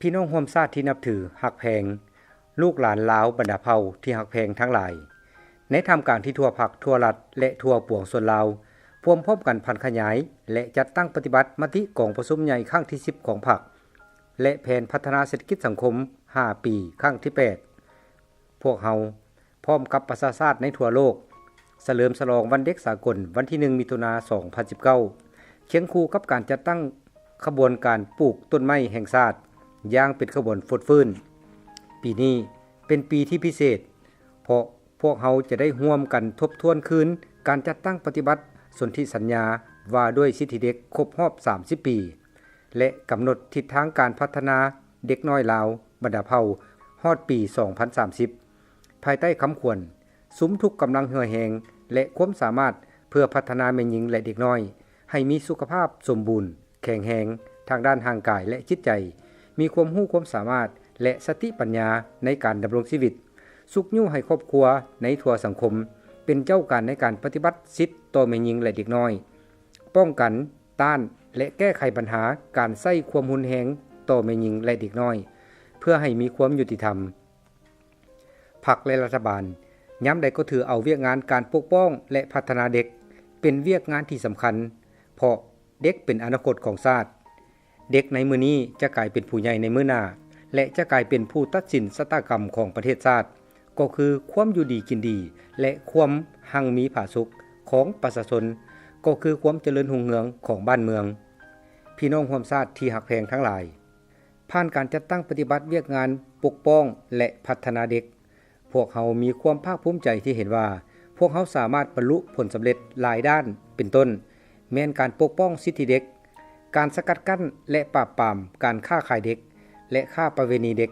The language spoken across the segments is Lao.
ພີ່ນ້ອງຮ່ວມຊາດທີ່ນັບຖືຮັກແພງ, ລູກຫຼານລາວບັນດາເຜົ່າທີ່ຮັກແພງທັງຫຼາຍ, ໃນທ່າມກາງທີ່ທົ່ວພັກ, ທົ່ວລັດ ແລະ ທົ່ວປວງຊົນລາວ ພວມພ້ອມກັນຜັນຂະຫຍາຍ ແລະ ຈັດຕັ້ງປະຕິບັດມະຕິກອງປະຊຸມໃຫຍ່ຄັ້ງທີສິບຂອງພັກ ແລະ ແຜນພັດທະນາເສດຖະກິດສັງຄົມຫ້າປີຄັ້ງທີແປດ, ພວກເຮົາ ພ້ອມກັບປະຊາຊາດໃນທົ່ວໂລກ ສະເຫຼີມສະຫຼອງວັນເດັກສາກົນວັນທີໜຶ່ງ ມິຖຸນາ ສອງພັນສິບເກົ້າ ຄຽງຄູ່ກັບການຈັດຕັ້ງຂະບວນການປູກຕົ້ນໄມ້ແຫ່ງຊາດຢ່າງເປັນຂະບວນຟົດຟື້ນ. ປີນີ້ເປັນປີທີ່ພິເສດ ເພາະພວກເຮົາຈະໄດ້ຮ່ວມກັນທົບທວນຄືນການຈັດຕັ້ງປະຕິບັດສົນທິສັນຍາວ່າດ້ວຍສິດທິເດັກຄົບຮອບສາມສິບປີ ແລະ ກຳນົດທິດທາງການພັດທະນາເດັກນ້ອຍລາວບັນດາເຜົ່າຮອດປີສອງພັນສາມສິບ ພາຍໃຕ້ຄຳຂວັນ ສຸມທຸກກຳລັງເຫື່ອແຮງ ແລະ ຄວາມສາມາດເພື່ອພັດທະນາແມ່ຍິງ ແລະ ເດັກນ້ອຍ ໃຫ້ມີສຸຂະພາບສົມບູນ, ແຂງແຮງທາງດ້ານຮ່າງກາຍ ແລະ ຈິດໃຈ, ມີຄວາມຮູ້ຄວາມສາມາດ ແລະ ສະຕິປັນຍາໃນການດຳລົງຊີວິດ, ຊຸກຍູ້ໃຫ້ຄອບຄົວໃນທົ່ວສັງຄົມ ເປັນເຈົ້າການໃນການປະຕິບັດສິດຕໍ່ແມ່ຍິງ ແລະ ເດັກນ້ອຍ, ປ້ອງກັນ, ຕ້ານ ແລະ ແກ້ໄຂບັນຫາການໃຊ້ຄວາມຮຸນແຮງຕໍ່ແມ່ຍິງ ແລະ ເດັກນ້ອຍ ເພື່ອໃຫ້ມີຄວາມຍຸຕິທຳ. ພັກ ແລະ ລັດຖະບານຍາມໃດກໍຖືເອົາວຽກງານການປົກປ້ອງ ແລະ ພັດທະນາເດັກເປັນວຽກງານທີ່ສຳຄັນ, ເພາະເດັກເປັນອະນາຄົດຂອງຊາດ. ເດັກໃນມື້ນີ້ຈະກາຍເປັນຜູ້ໃຫຍ່ໃນມື້ໜ້າ ແລະ ຈະກາຍເປັນຜູ້ຕັດສິນຊະຕາກຳຂອງປະເທດຊາດ, ກໍຄືຄວາມຢູ່ດີກິນດີ ແລະ ຄວາມຮັ່ງມີຜາສຸກຂອງປະຊາຊົນ, ກໍຄືຄວາມຈະເລີນຮຸ່ງເຮືອງຂອງບ້ານເມືອງ. ພີ່ນ້ອງຮ່ວມຊາດທີ່ຮັກແພງທັງຫຼາຍ, ຜ່ານການຈັດຕັ້ງປະຕິບັດວຽກງານປົກປ້ອງ ແລະ ພັດທະນາເດັກ, ພວກເຮົາມີຄວາມພາກພູມໃຈທີ່ເຫັນວ່າ ພວກເຮົາສາມາດບັນລຸຜົນສຳເລັດຫຼາຍດ້ານ ເປັນຕົ້ນ ແມ່ນການປົກປ້ອງສິດທິເດັກ, ການສະກັດກັ້ນ ແລະ ປາບປາມການຄ້າຂາຍເດັກ ແລະ ຄ້າປະເວນີເດັກ,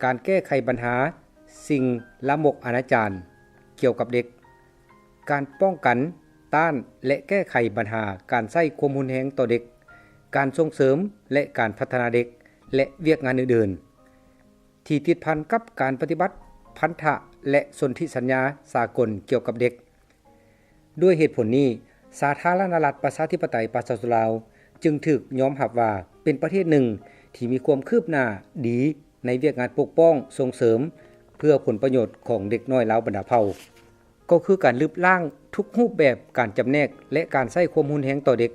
ການແກ້ໄຂບັນຫາສິ່ງລາມົກອະນາຈານກ່ຽວກັບເດັກ, ການປ້ອງກັນ, ຕ້ານ ແລະ ແກ້ໄຂບັນຫາການໃຊ້ຄວາມຮຸນແຮງຕໍ່ເດັກ, ການສົ່ງເສີມ ແລະ ການພັດທະນາເດັກ ແລະ ວຽກງານອື່ນໆ ທີ່ຕິດພັນກັບການປະຕິບັດພັນທະ ແລະ ສົນທິສັນຍາສາກົນກ່ຽວກັບເດັກ. ດ້ວຍເຫດຜົນນີ້, ສາທາລະນະລັດປະຊາທິປະໄຕປະຊາຊົນລາວ ຈຶ່ງຖືກຍອມຮັບວ່າເປັນປະເທດໜຶ່ງທີ່ມີຄວາມຄືບໜ້າດີໃນວຽກງານປົກປ້ອງ, ສົ່ງເສີມ ເພື່ອຜົນປະໂຫຍດຂອງເດັກນ້ອຍລາວບັນດາເຜົ່າ. ກໍຄືການລຶບລ້າງທຸກຮູບແບບການຈຳແນກ ແລະ ການໃຊ້ຄວາມຮຸນແຮງຕໍ່ເດັກ,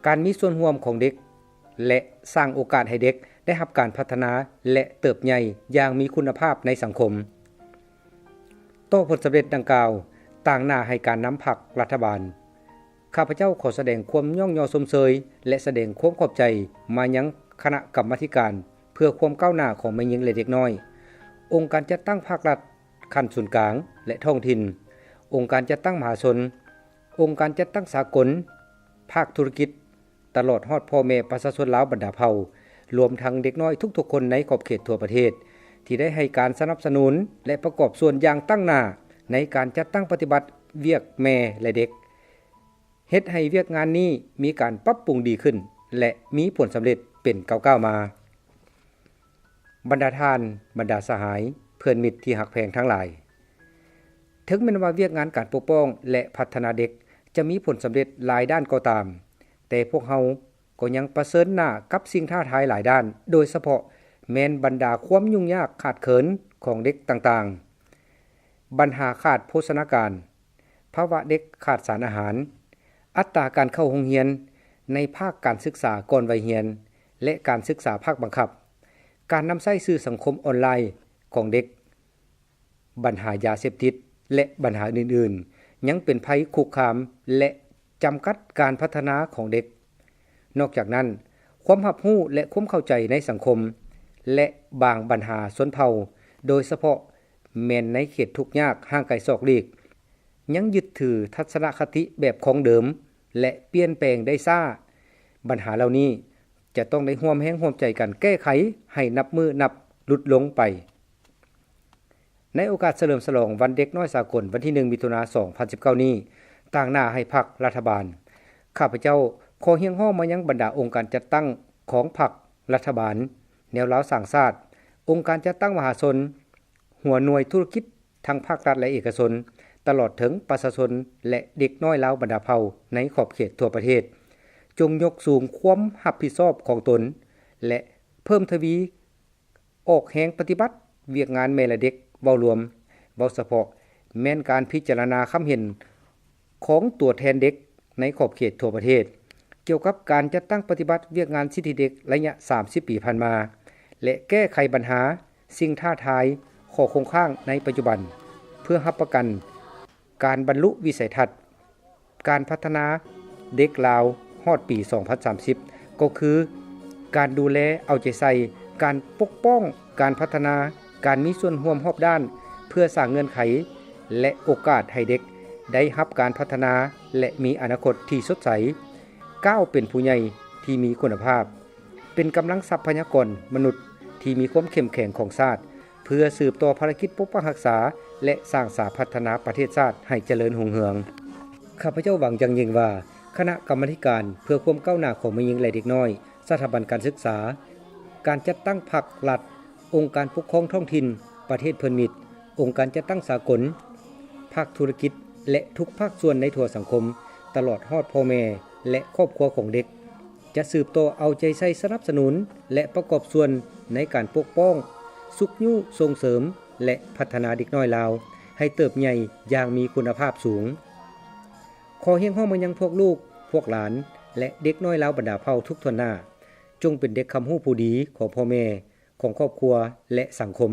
ການມີສ່ວນຮ່ວມຂອງເດັກ ແລະ ສ້າງໂອກາດໃຫ້ເດັກໄດ້ຮັບການພັດທະນາ ແລະ ເຕີບໃຫຍ່ຢ່າງມີຄຸນນະພາບໃນສັງຄົມ. ຕໍ່ຜົນສຳເລັດດັ່ງກ່າວ, ຕາງໜ້າໃຫ້ການນຳພັກລັດຖະບານ, ຂ້າພະເຈົ້າຂໍສະແດງຄວາມຍ້ອງຍໍຊົມເຊີຍ ແລະ ສະແດງຄວາມຂອບໃຈມາຍັງຄະນະກຳມາທິການເພື່ອຄວາມກ້າວໜ້າຂອງແມ່ຍິງ ແລະ ເດັກນ້ອຍ, ອົງການຈັດຕັ້ງພາກລັດຂັ້ນສູນກາງ ແລະ ທ້ອງຖິ່ນ, ອົງການຈັດຕັ້ງມະຫາຊົນ, ອົງການຈັດຕັ້ງສາກົນ, ພາກທຸລະກິດ, ຕະຫຼອດຮອດພໍ່ແມ່ປະຊາຊົນລາວບັນດາເຜົ່າ, ລວມທັງເດັກນ້ອຍທຸກໆຄົນໃນຂອບເຂດທົ່ວປະເທດ ທີ່ໄດ້ໃຫ້ການສະໜັບສະໜູນ ແລະ ປະກອບສ່ວນຢ່າງຕັ້ງໜ້າໃນການຈັດຕັ້ງປະຕິບັດວຽກແມ່ ແລະ ເດັກ, ເຮັດໃຫ້ວຽກງານນີ້ມີການປັບປຸງດີຂຶ້ນ ແລະ ມີຜົນສຳເລັດເປັນກ້າວໆມາ. ບັນດາທ່ານ, ບັນດາສະຫາຍ, ເພື່ອນມິດທີ່ຮັກແພງທັງຫຼາຍ, ເຖິງແມ່ນວ່າວຽກງານການປົກປ້ອງ ແລະ ພັດທະນາເດັກຈະມີຜົນສຳເລັດຫຼາຍດ້ານກໍຕາມ, ແຕ່ພວກເຮົາກໍຍັງປະເຊີນໜ້າກັບສິ່ງທ້າທາຍຫຼາຍດ້ານ, ໂດຍສະເພາະແມ່ນບັນດາຄວາມຫຍຸ້ງຍາກຂາດເຂີນຂອງເດັກຕ່າງໆ, ບັນຫາຂາດໂພຊະນາການ, ພາວະເດັກຂາດສານອາຫານ, ອັດຕາການເຂົ້າໂຮງຮຽນໃນພາກການສຶກສາກ່ອນໄວຮຽນ ແລະ ການສຶກສາພາກບັງຄັບ, ການນຳໃຊ້ສື່ສັງຄົມອອນລາຍຂອງເດັກ, ບັນຫາຢາເສບຕິດ ແລະ ບັນຫາອື່ນໆ ຍັງເປັນໄພຄຸກຄາມ ແລະ ຈຳກັດການພັດທະນາຂອງເດັກ. ນອກຈາກນັ້ນ, ຄວາມຮັບຮູ້ ແລະ ຄວາມເຂົ້າໃຈໃນສັງຄົມ ແລະ ບາງບັນຫາຊົນເຜົ່າ, ໂດຍສະເພາະແມ່ນໃນເຂດທຸກຍາກຫ່າງໄກສອກຫຼີກ, ຍັງຍຶດຖືທັດສະນະຄະຕິແບບຄອງເດີມ ແລະ ປ່ຽນແປງໄດ້ຊ້າ. ບັນຫາເຫຼົ່ານີ້ຈະຕ້ອງໄດ້ຮ່ວມແຮງຮ່ວມໃຈກັນແກ້ໄຂໃຫ້ນັບມື້ນັບຫຼຸດລົງໄປ. ໃນໂອກາດສະເຫຼີມສະຫຼອງວັນເດັກນ້ອຍສາກົນວັນທີໜຶ່ງ ມິຖຸນາ ສອງພັນສິບເກົ້ານີ້, ຕາງໜ້າໃຫ້ພັກລັດຖະບານ, ຂ້າພະເຈົ້າຂໍຮຽກຮ້ອງມາຍັງບັນດາອົງການຈັດຕັ້ງຂອງພັກ, ລັດຖະບານ, ແນວລາວສ້າງຊາດ, ອົງການຈັດຕັ້ງມະຫາຊົນ, ຫົວໜ່ວຍທຸລະກິດທັງພາກລັດ ແລະ ເອກະຊົນ, ຕະຫຼອດເຖິງປະຊາຊົນ ແລະ ເດັກນ້ອຍລາວບັນດາເຜົ່າໃນຂອບເຂດທົ່ວປະເທດ, ຈົ່ງຍົກສູງຄວາມຮັບຜິດຊອບຂອງຕົນ ແລະ ເພີ່ມທະວີອອກແຮງປະຕິບັດວຽກງານແມ່ ແລະ ເດັກເວົ້າລວມ, ເວົ້າສະເພາະແມ່ນການພິຈາລະນາຄຳເຫັນຂອງຕົວແທນເດັກໃນຂອບເຂດທົ່ວປະເທດ ກ່ຽວກັບການຈັດຕັ້ງປະຕິບັດວຽກງານສິດທິເດັກໄລຍະສາມສິບປີຜ່ານມາ ແລະ ແກ້ໄຂບັນຫາ, ສິ່ງທ້າທາຍ, ຂໍ້ຄົງຄ້າງໃນປັດຈຸບັນ ເພື່ອຮັບປະກັນການບັນລຸວິໄສທັດ ການພັດທະນາເດັກລາວຮອດປີສອງພັນສາມສິບ ກໍຄືການດູແລເອົາໃຈໃສ່, ການປົກປ້ອງ, ການພັດທະນາ, ການມີສ່ວນຮ່ວມຮອບດ້ານ ເພື່ອສ້າງເງື່ອນໄຂ ແລະ ໂອກາດໃຫ້ເດັກໄດ້ຮັບການພັດທະນາ ແລະ ມີອະນາຄົດທີ່ສົດໃສ, ກ້າວເປັນຜູ້ໃຫຍ່ທີ່ມີຄຸນນະພາບ, ເປັນກຳລັງຊັບພະຍາກອນມະນຸດທີ່ມີຄວາມເຂັ້ມແຂງຂອງຊາດ ເພື່ອສືບຕໍ່ພາລະກິດປົກປັກຮັກສາ ແລະ ສ້າງສາພັດທະນາປະເທດຊາດໃຫ້ຈະເລີນຮຸ່ງເຮືອງ. ຂ້າພະເຈົ້າຫວັງຢ່າງຍິ່ງວ່າ ຄະນະກຳມາທິການເພື່ອຄວາມກ້າວໜ້າຂອງແມ່ຍິງ ແລະ ເດັກນ້ອຍ, ສະຖາບັນການສຶກສາ, ການຈັດຕັ້ງພັກລັດ, ອົງການປົກຄອງທ້ອງຖິ່ນ, ປະເທດເພື່ອນມິດ, ອົງການຈັດຕັ້ງສາກົນ, ພາກທຸລະກິດ ແລະ ທຸກພາກສ່ວນໃນທົ່ວສັງຄົມ, ຕະຫຼອດຮອດພໍ່ແມ່ ແລະ ຄອບຄົວຂອງເດັກ ຈະສືບຕໍ່ເອົາໃຈໃສ່ສະໜັບສະໜູນ ແລະ ປະກອບສ່ວນໃນການປົກປ້ອງ, ຊຸກຍູ້, ສົ່ງເສີມ ແລະ ພັດທະນາເດັກນ້ອຍລາວໃຫ້ເຕີບໃຫຍ່ຢ່າງມີຄຸນນະພາບສູງ. ຂໍຮຽກຮ້ອງມາຍັງພວກລູກ, ພວກຫຼານ ແລະ ເດັກນ້ອຍລາວບັນດາເຜົ່າທຸກຖ້ວນໜ້າ, ຈົ່ງເປັນເດັກຄຳຮູ້ຜູ້ດີຂອງພໍ່ແມ່, ຂອງຄອບຄົວ ແລະ ສັງຄົມ.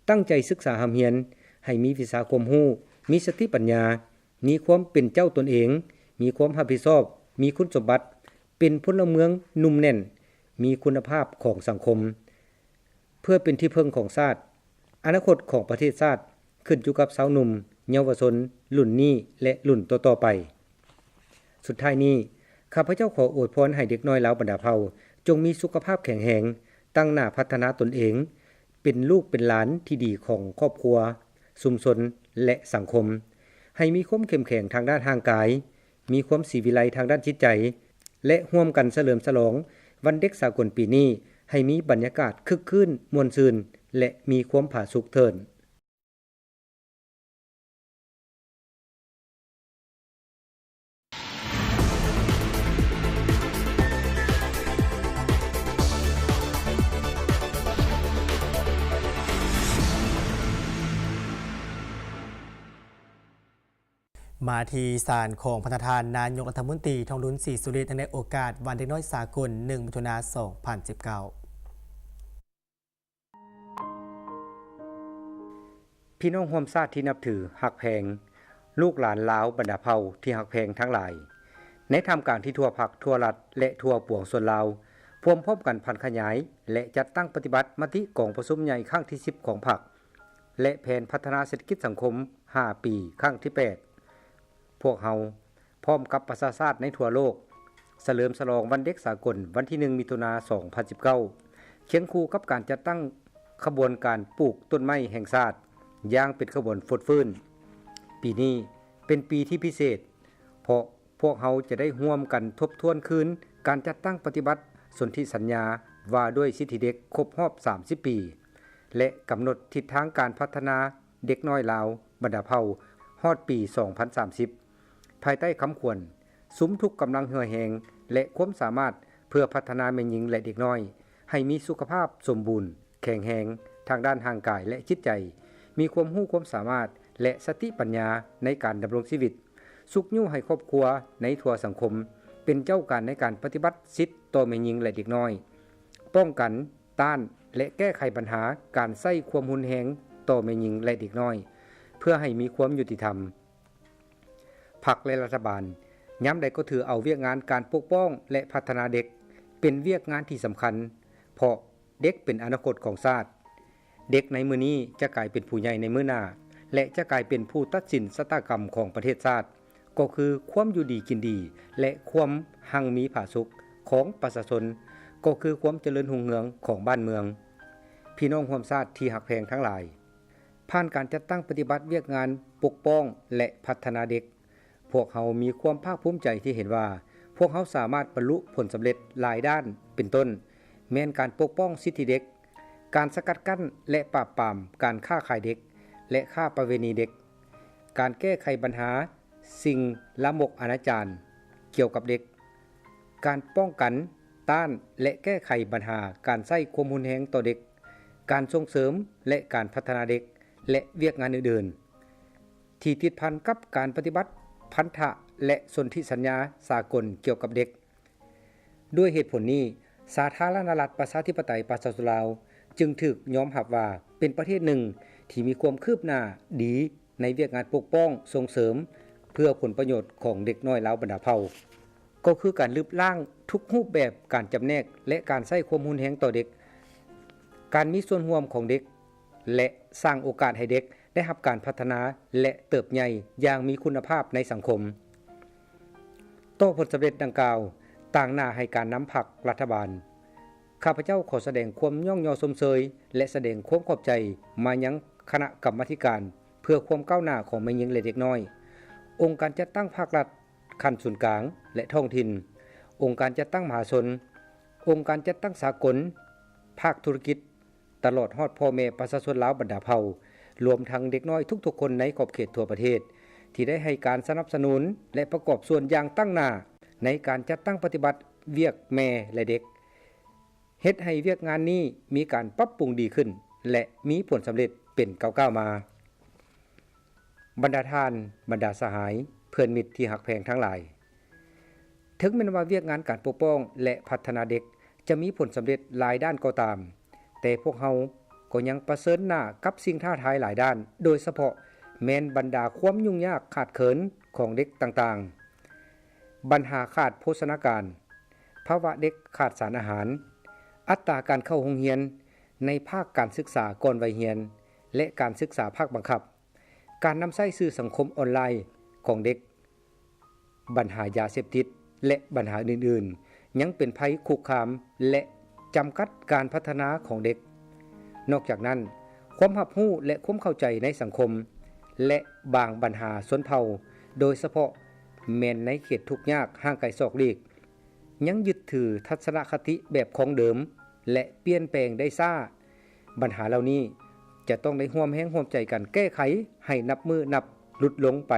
ຕັ້ງໃຈສຶກສາຮ່ຳຮຽນໃຫ້ມີວິຊາຄວາມຮູ້, ມີສະຕິປັນຍາ, ມີຄວາມເປັນເຈົ້າຕົນເອງ, ມີຄວາມຮັບຜິດຊອບ, ມີຄຸນສົມບັດ, ເປັນພົນລະເມືອງໜຸ່ມແໜ້ນ, ມີຄຸນນະພາບຂອງສັງຄົມ ເພື່ອເປັນທີ່ເພິ່ງຂອງຊາດ. ອະນາຄົດຂອງປະເທດຊາດຂຶ້ນຢູ່ກັບຊາວໜຸ່ມ, ເຍົາວະຊົນລຸ້ນນີ້ ແລະ ລຸ້ນຕໍ່ໆໄປ. ສຸດທ້າຍນີ້, ຂ້າພະເຈົ້າຂໍອວຍພອນໃຫ້ເດັກນ້ອຍລາວບັນດາເຜົ່າ ຈົ່ງມີສຸຂະພາບແຂງແຮງ, ຕັ້ງໜ້າພັດທະນາຕົນເອງ, ເປັນລູກເປັນຫຼານທີ່ດີຂອງຄອບຄົວ, ຊຸມຊົນ ແລະ ສັງຄົມ, ໃຫ້ມີຄວາມເຂັ້ມແຂງທາງດ້ານຮ່າງກາຍ, ມີຄວາມສີວິໄລທາງດ້ານຈິດໃຈ ແລະ ຮ່ວມກັນສະເຫຼີມສະຫຼອງວັນເດັກສາກົນປີນີ້ ໃຫ້ມີບັນຍາກາດຄຶກຄື້ນ, ມ່ວນຊື່ນ ແລະ ມີຄວາມຜາສຸກເທີ້ນ. ມາທີ່ສານຂອງພະນະທ່ານນາຍົກລັດຖະມົນຕີ ທອງລຸນ ສີສຸລິດ ໃນໂອກາດວັນເດັກນ້ອຍສາກົນ ໜຶ່ງ ມິຖຸນາ ສອງພັນສິບເກົ້າ. ພີ່ນ້ອງຮ່ວມຊາດທີ່ນັບຖືຮັກແພງ, ລູກຫຼານລາວບັນດາເຜົ່າທີ່ຮັກແພງທັງຫຼາຍ, ໃນທ່າມກາງທີ່ທົ່ວພັກ, ທົ່ວລັດ ແລະ ທົ່ວປວງຊົນລາວ ພວມພ້ອມກັນຜັນຂະຫຍາຍ ແລະ ຈັດຕັ້ງປະຕິບັດມະຕິກອງປະຊຸມໃຫຍ່ຄັ້ງທີສິບຂອງພັກ ແລະ ແຜນພັດທະນາເສດຖະກິດສັງຄົມຫ້າປີຄັ້ງທີແປດ. ພວກເຮົາ ພ້ອມກັບປະຊາຊາດໃນທົ່ວໂລກ ສະເຫຼີມສະຫຼອງວັນເດັກສາກົນວັນທີໜຶ່ງ ມິຖຸນາ ສອງພັນສິບເກົ້າ ຄຽງຄູ່ກັບການຈັດຕັ້ງຂະບວນການປູກຕົ້ນໄມ້ແຫ່ງຊາດຢ່າງເປັນຂະບວນຟົດຟື້ນ. ປີນີ້ເປັນປີທີ່ພິເສດ ເພາະພວກເຮົາຈະໄດ້ຮ່ວມກັນທົບທວນຄືນການຈັດຕັ້ງປະຕິບັດສົນທິສັນຍາວ່າດ້ວຍສິດທິເດັກຄົບຮອບສາມສິບປີ ແລະ ກຳນົດທິດທາງການພັດທະນາເດັກນ້ອຍລາວບັນດາເຜົ່າຮອດປີສອງພັນສາມສິບ ພາຍໃຕ້ຄຳຂວັນ ສຸມທຸກກຳລັງເຫື່ອແຮງ ແລະ ຄວາມສາມາດ ເພື່ອພັດທະນາແມ່ຍິງ ແລະ ເດັກນ້ອຍ ໃຫ້ມີສຸຂະພາບສົມບູນ, ແຂງແຮງທາງດ້ານຮ່າງກາຍ ແລະ ຈິດໃຈ, ມີຄວາມຮູ້ຄວາມສາມາດ ແລະ ສະຕິປັນຍາໃນການດຳລົງຊີວິດ, ຊຸກຍູ້ໃຫ້ຄອບຄົວໃນທົ່ວສັງຄົມ ເປັນເຈົ້າການໃນການປະຕິບັດສິດຕໍ່ແມ່ຍິງ ແລະ ເດັກນ້ອຍ, ປ້ອງກັນ, ຕ້ານ ແລະ ແກ້ໄຂບັນຫາການໃຊ້ຄວາມຮຸນແຮງຕໍ່ແມ່ຍິງ ແລະ ເດັກນ້ອຍ ເພື່ອໃຫ້ມີຄວາມຍຸຕິທຳ. ພັກ ແລະ ລັດຖະບານ ຍາມໃດກໍຖືເອົາວຽກງານການປົກປ້ອງ ແລະ ພັດທະນາເດັກ ເປັນວຽກງານທີ່ສຳຄັນ, ເພາະເດັກເປັນອະນາຄົດຂອງຊາດ. ເດັກໃນມື້ນີ້ຈະກາຍເປັນຜູ້ໃຫຍ່ໃນມື້ໜ້າ ແລະ ຈະກາຍເປັນຜູ້ຕັດສິນຊະຕາກຳຂອງປະເທດຊາດ, ກໍຄືຄວາມຢູ່ດີກິນດີ ແລະ ຄວາມຮັ່ງມີຜາສຸກຂອງປະຊາຊົນ, ກໍຄືຄວາມຈະເລີນຮຸ່ງເຮືອງຂອງບ້ານເມືອງ. ພີ່ນ້ອງຮ່ວມຊາດທີ່ຮັກແພງທັງຫຼາຍ, ຜ່ານການຈັດຕັ້ງປະຕິບັດວຽກງານປົກປ້ອງ ແລະ ພັດທະນາເດັກ, ພວກເຮົາມີຄວາມພາກພູມໃຈທີ່ເຫັນວ່າ ພວກເຮົາສາມາດບັນລຸຜົນສຳເລັດຫຼາຍດ້ານ, ເປັນຕົ້ນ ແມ່ນການປົກປ້ອງສິດທິເດັກ, ການສະກັດກັ້ນ ແລະ ປາບປາມການຄ້າຂາຍເດັກ ແລະ ຄ້າປະເວນີເດັກ, ການແກ້ໄຂບັນຫາສິ່ງລາມົກອະນາຈານກ່ຽວກັບເດັກ, ການປ້ອງກັນ ຕ້ານ ແລະ ແກ້ໄຂບັນຫາການໃຊ້ຄວາມຮຸນແຮງຕໍ່ເດັກ, ການສົ່ງເສີມ ແລະ ການພັດທະນາເດັກ ແລະ ວຽກງານອື່ນໆ ທີ່ຕິດພັນກັບການປະຕິບັດພັນທະ ແລະ ສົນທິສັນຍາສາກົນກ່ຽວກັບເດັກ. ດ້ວຍເຫດຜົນນີ້, ສາທາລະນະລັດປະຊາທິປະໄຕປະຊາຊົນລາວຈຶ່ງຖືກຍອມຮັບວ່າເປັນປະເທດໜຶ່ງທີ່ມີຄວາມຄືບໜ້າດີໃນວຽກງານປົກປ້ອງ, ສົ່ງເສີມເພື່ອຜົນປະໂຫຍດຂອງເດັກນ້ອຍລາວບັນດາເຜົ່າ, ກໍຄືການລຶບລ້າງທຸກຮູບແບບການຈຳແນກ ແລະ ການໃຊ້ຄວາມຮຸນແຮງຕໍ່ເດັກ, ການມີສ່ວນຮ່ວມຂອງເດັກ ແລະ ສ້າງໂອກາດໃຫ້ເດັກໄດ້ຮັບການພັດທະນາ ແລະ ເຕີບໃຫຍ່ຢ່າງມີຄຸນນະພາບໃນສັງຄົມ. ຕໍ່ຜົນສຳເລັດດັ່ງກ່າວ, ຕາງໜ້າໃຫ້ການນຳພັກລັດຖະບານ, ຂ້າພະເຈົ້າຂໍສະແດງຄວາມຍ້ອງຍໍຊົມເຊີຍ ແລະ ສະແດງຄວາມຂອບໃຈມາຍັງຄະນະກຳມາທິການເພື່ອຄວາມກ້າວໜ້າຂອງແມ່ຍິງ ແລະ ເດັກນ້ອຍ, ອົງການຈັດຕັ້ງພາກລັດຂັ້ນສູນກາງ ແລະ ທ້ອງຖິ່ນ, ອົງການຈັດຕັ້ງມະຫາຊົນ, ອົງການຈັດຕັ້ງສາກົນ, ພາກທຸລະກິດ, ຕະຫຼອດຮອດພໍ່ແມ່ປະຊາຊົນລາວບັນດາເຜົ່າ, ລວມທັງເດັກນ້ອຍທຸກໆຄົນໃນຂອບເຂດທົ່ວປະເທດ ທີ່ໄດ້ໃຫ້ການສະໜັບສະໜູນ ແລະ ປະກອບສ່ວນຢ່າງຕັ້ງໜ້າໃນການຈັດຕັ້ງປະຕິບັດວຽກແມ່ ແລະ ເດັກ, ເຮັດໃຫ້ວຽກງານນີ້ມີການປັບປຸງດີຂຶ້ນ ແລະ ມີຜົນສຳເລັດເປັນກ້າວໆມາ. ບັນດາທ່ານ, ບັນດາສະຫາຍ, ເພື່ອນມິດທີ່ຮັກແພງທັງຫຼາຍ, ເຖິງແມ່ນວ່າວຽກງານການປົກປ້ອງ ແລະ ພັດທະນາເດັກຈະມີຜົນສຳເລັດຫຼາຍດ້ານກໍຕາມ, ແຕ່ພວກເຮົາກໍຍັງປະເຊີນໜ້າກັບສິ່ງທ້າທາຍຫຼາຍດ້ານ, ໂດຍສະເພາະແມ່ນບັນດາຄວາມຫຍຸ້ງຍາກຂາດເຂີນຂອງເດັກຕ່າງໆ, ບັນຫາຂາດໂພຊະນາການ, ພາວະເດັກຂາດສານອາຫານ, ອັດຕາການເຂົ້າໂຮງຮຽນໃນພາກການສຶກສາກ່ອນໄວຮຽນ ແລະ ການສຶກສາພາກບັງຄັບ, ການນຳໃຊ້ສື່ສັງຄົມອອນລາຍຂອງເດັກ, ບັນຫາຢາເສບຕິດ ແລະ ບັນຫາອື່ນໆ ຍັງເປັນໄພຄຸກຄາມ ແລະ ຈຳກັດການພັດທະນາຂອງເດັກ. ນອກຈາກນັ້ນ, ຄວາມຮັບຮູ້ ແລະ ຄວາມເຂົ້າໃຈໃນສັງຄົມ ແລະ ບາງບັນຫາຊົນເຜົ່າ, ໂດຍສະເພາະແມ່ນໃນເຂດທຸກຍາກຫ່າງໄກສອກຫຼີກ, ຍັງຍຶດຖືທັດສະນະຄະຕິແບບຄອງເດີມ ແລະ ປ່ຽນແປງໄດ້ຊ້າ. ບັນຫາເຫຼົ່ານີ້ຈະຕ້ອງໄດ້ຮ່ວມແຮງຮ່ວມໃຈກັນແກ້ໄຂໃຫ້ນັບມື້ນັບຫຼຸດລົງໄປ.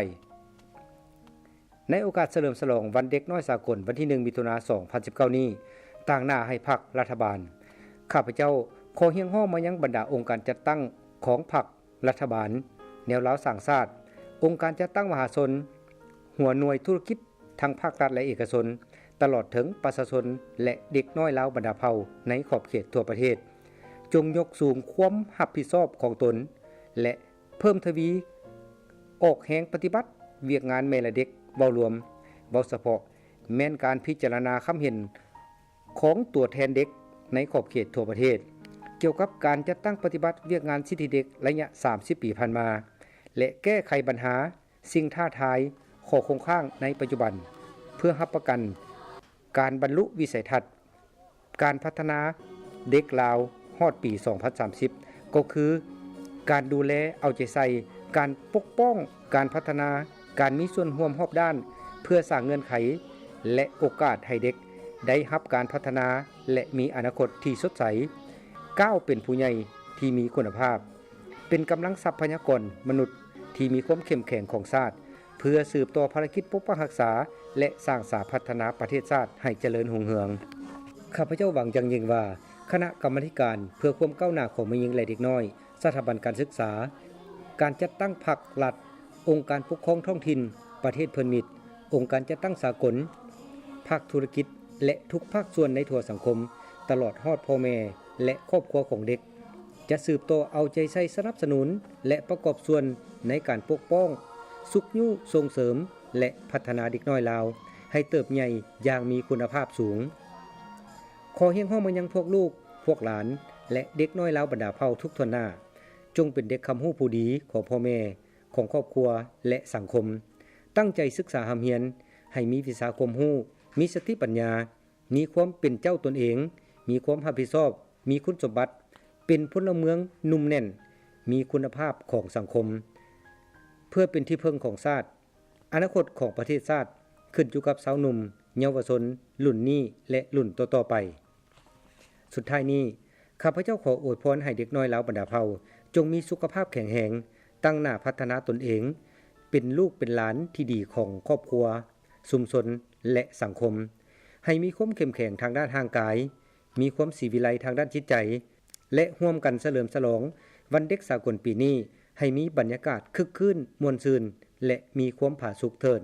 ໃນໂອກາດສະເຫຼີມສະຫຼອງວັນເດັກນ້ອຍສາກົນ ວັນທີໜຶ່ງ ມິຖຸນາ ສອງພັນສິບເກົ້ານີ້, ຕາງໜ້າໃຫ້ພັກລັດຖະບານ, ຂ້າພະເຈົ້າຂໍຮຽກຮ້ອງມາຍັງບັນດາອົງການຈັດຕັ້ງຂອງພັກ, ລັດຖະບານ, ແນວລາວສ້າງຊາດ, ອົງການຈັດຕັ້ງມະຫາຊົນ, ຫົວໜ່ວຍທຸລະກິດ ທັງພາກລັດ ແລະ ເອກະຊົນ, ຕະຫຼອດເຖິງປະຊາຊົນ ແລະ ເດັກນ້ອຍລາວບັນດາເຜົ່າໃນຂອບເຂດທົ່ວປະເທດ, ຈົ່ງຍົກສູງຄວາມຮັບຜິດຊອບຂອງຕົນ ແລະ ເພີ່ມທະວີອອກແຮງປະຕິບັດວຽກງານແມ່ ແລະ ເດັກເວົ້າລວມ, ເວົ້າສະເພາະແມ່ນການພິຈາລະນາຄຳເຫັນຂອງຕົວແທນເດັກໃນຂອບເຂດທົ່ວປະເທດ ກ່ຽວກັບການຈັດຕັ້ງປະຕິບັດວຽກງານສິດທິເດັກໄລຍະສາມສິບປີຜ່ານມາ ແລະ ແກ້ໄຂບັນຫາ ສິ່ງທ້າທາຍ, ຂໍ້ຄົງຄ້າງໃນປັດຈຸບັນ ເພື່ອຮັບປະກັນການບັນລຸວິໄສທັດການພັດທະນາເດັກລາວຮອດປີສອງພັນສາມສິບ ກໍຄື ການດູແລເອົາໃຈໃສ່, ການປົກປ້ອງ, ການພັດທະນາ, ການມີສ່ວນຮ່ວມຮອບດ້ານ ເພື່ອສ້າງເງື່ອນໄຂ ແລະ ໂອກາດໃຫ້ເດັກໄດ້ຮັບການພັດທະນາ ແລະ ມີອະນາຄົດທີ່ສົດໃສ, ກ້າວເປັນຜູ້ໃຫຍ່ທີ່ມີຄຸນນະພາບ. ເປັນກຳລັງຊັບພະຍາກອນມະນຸດທີ່ມີຄວາມເຂັ້ມແຂງຂອງຊາດ ເພື່ອສືບຕໍ່ພາລະກິດປົກປັກຮັກສາ ແລະ ສ້າງສາພັດທະນາປະເທດຊາດໃຫ້ຈະເລີນຮຸ່ງເຮືອງ. ຂ້າພະເຈົ້າຫວັງຢ່າງຍິ່ງວ່າ ຄະນະກຳມາທິການເພື່ອຄວາມກ້າວໜ້າຂອງແມ່ຍິງ ແລະ ເດັກນ້ອຍ ສະຖາບັນການສຶກສາ, ການຈັດຕັ້ງພັກລັດ, ອົງການປົກຄອງທ້ອງຖິ່ນ, ປະເທດເພື່ອນມິດ, ອົງການຈັດຕັ້ງສາກົນ, ພາກທຸລະກິດ ແລະ ທຸກພາກສ່ວນໃນທົ່ວສັງຄົມ, ຕະຫຼອດຮອດພໍ່ແມ່ ແລະ ຄອບຄົວຂອງເດັກ ຈະສືບຕໍ່ເອົາໃຈໃສ່ສະໜັບສະໜູນ ແລະ ປະກອບສ່ວນໃນການປົກປ້ອງ, ຊຸກຍູ້, ສົ່ງເສີມ ແລະ ພັດທະນາເດັກນ້ອຍລາວໃຫ້ເຕີບໃຫຍ່ຢ່າງມີຄຸນນະພາບສູງ. ຂໍຮຽກຮ້ອງມາຍັງພວກລູກ, ພວກຫຼານ ແລະ ເດັກນ້ອຍລາວບັນດາເຜົ່າທຸກຖ້ວນໜ້າ, ຈົ່ງເປັນເດັກຄຳຮູ້ຜູ້ດີຂອງພໍ່ແມ່, ຂອງຄອບຄົວ ແລະ ສັງຄົມ. ຕັ້ງໃຈສຶກສາຮ່ຳຮຽນໃຫ້ມີວິຊາຄວາມຮູ້, ມີສະຕິປັນຍາ, ມີຄວາມເປັນເຈົ້າຕົນເອງ, ມີຄວາມຮັບຜິດຊອບ, ມີຄຸນສົມບັດ, ເປັນພົນລະເມືອງໜຸ່ມແໜ້ນ, ມີຄຸນນະພາບຂອງສັງຄົມ, ເພື່ອເປັນທີ່ເພິ່ງຂອງຊາດ. ອະນາຄົດຂອງປະເທດຊາດຂຶ້ນຢູ່ກັບຊາວໜຸ່ມ, ເຍົາວະຊົນລຸ້ນນີ້ ແລະ ລຸ້ນຕໍ່ໆໄປ. ສຸດທ້າຍນີ້, ຂ້າພະເຈົ້າຂໍອວຍພອນໃຫ້ເດັກນ້ອຍລາວບັນດາເຜົ່າ ຈົ່ງມີສຸຂະພາບແຂງແຮງ, ຕັ້ງໜ້າພັດທະນາຕົນເອງ, ເປັນລູກເປັນຫຼານທີ່ດີຂອງຄອບຄົວ, ຊຸມຊົນ ແລະ ສັງຄົມ. ໃຫ້ມີຄວາມເຂັ້ມແຂງທາງດ້ານຮ່າງກາຍ, ມີຄວາມສີວິໄລທາງດ້ານຈິດໃຈ ແລະ ຮ່ວມກັນສະເຫຼີມສະຫຼອງວັນເດັກສາກົນປີນີ້ ໃຫ້ມີບັນຍາກາດຄຶກຄື້ນ, ມ່ວນຊື່ນ ແລະ ມີຄວາມຜາສຸກເທີ້ນ.